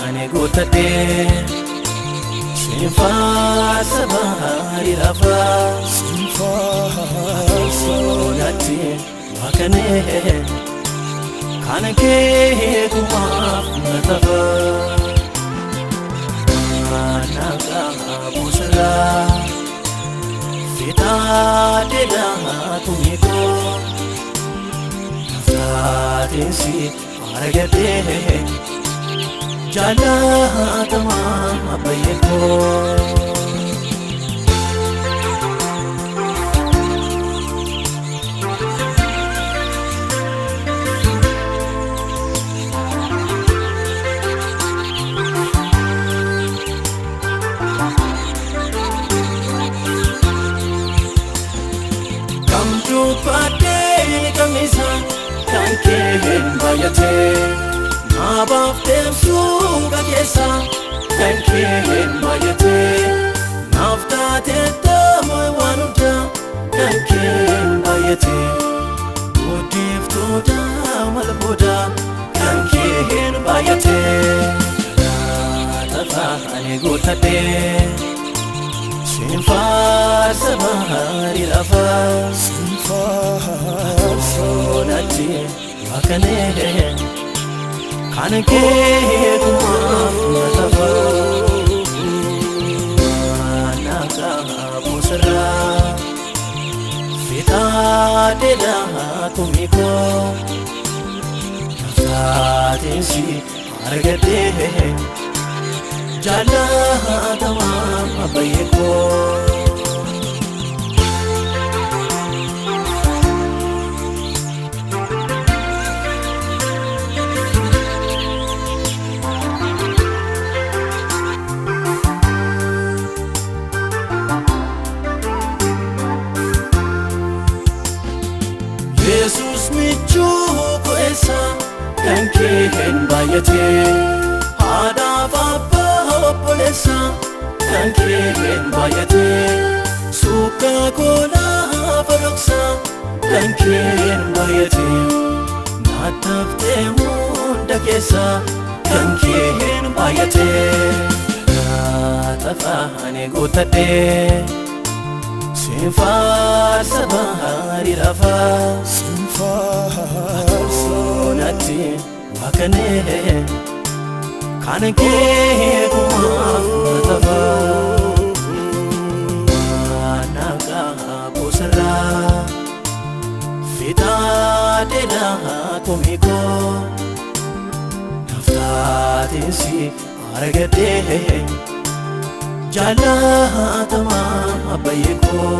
Ani guuttadhee sinfaarsa barii lafaa soonatti waaqanee kan kee kumaaf na tafa na qabu sirraa fixaa dheedaa tumikoo naftaateen si argadhee. Jaallatama abbayyekoo. Kam dubbadhee kamisa kan kee hin baay'atee. Naaf deemsuu keessa kan kee hin baay'atee naaf taatee taa'ee waan hundaa kan kee hin baay'atee guddiftuu mal booda kan kee hin baay'atee laata ani guuttadhee sinfaarsa barii lafaa soonatti waaqanee. Kan kee kumaaf na tafa na qabu sirraa fixaa dheedaa tumikoo naftaateen si argadhee jaallatama abbayyekoo. Yesus michuu keessa kan kee hin baay'atee haadhaaf abbaa obboleessa kan kee hin baay'atee suuqaa koolaa faroksa kan kee hin baay'atee naataftee hunda keessa kan kee hin baay'atee laata ani guuttadhee. Sinfaarsa barii lafaa soonatti waaqanee kan kee kumaaf na tafa na qabu sirraa fixaa dheedaa tumikoo naftaateen si argadhee. Jaallatama abbayyekoo.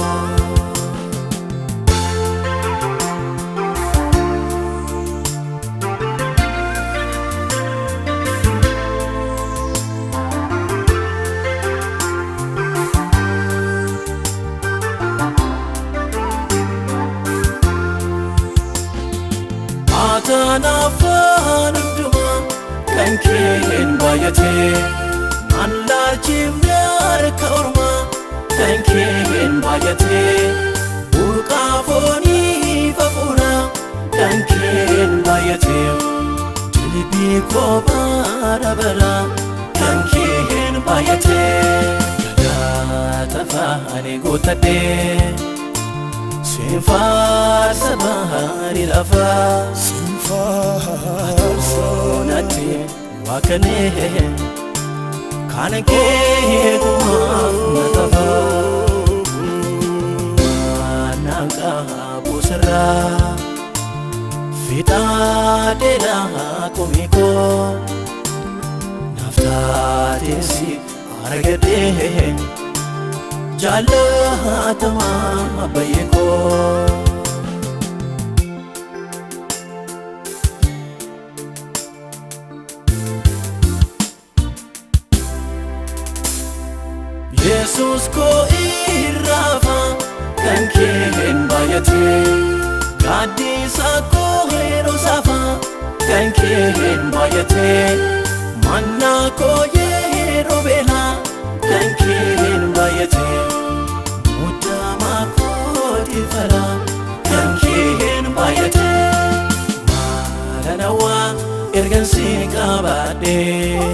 Ataan afaan hundumaa kan kee hin baay'atee. Naan harka ormaa kan kee hin baay'atee burqaa foonii fafuuraa kan kee hin baay'atee dilbii koobaa dabalaa kan kee hin baay'atee galaata ani guuttadhee sinfaarsa barii lafaa soonatti waaqanee. Kan kee kumaaf na tafa na qabu sirraa fixaa dheedaa tumikoo Argadhee jaalatamaa baay'ee koo. Yesus koo irraafa kan kee hin baay'ate, gaaddisa koo yeroo saafa kan kee hin baay'ate, mannaa koo yeroo beelaa kan kee hin baay'ate, muddama kooti fala kan kee hin baay'ate. Maalanawaa ergan si qabaadhee.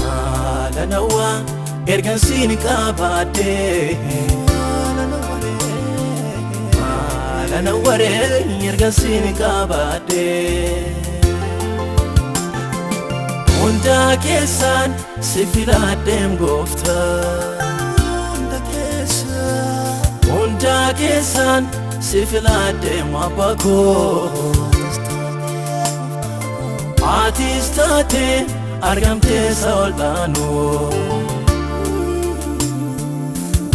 Maalanawaa ergan siin qabaadhee. Maalanawwaree ergan siin qabaadhee. Hundaa keessaan si filadheem gooftaa. Hundaa keessaan si filadheem abbaa koo. Atis taatee argamtee isa ol'aanu.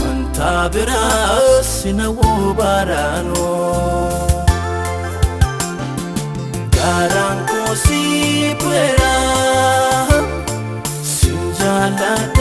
Wanta biraas sin hawwu baraanu. Garaan koo si bu'eera, sin jaalladha.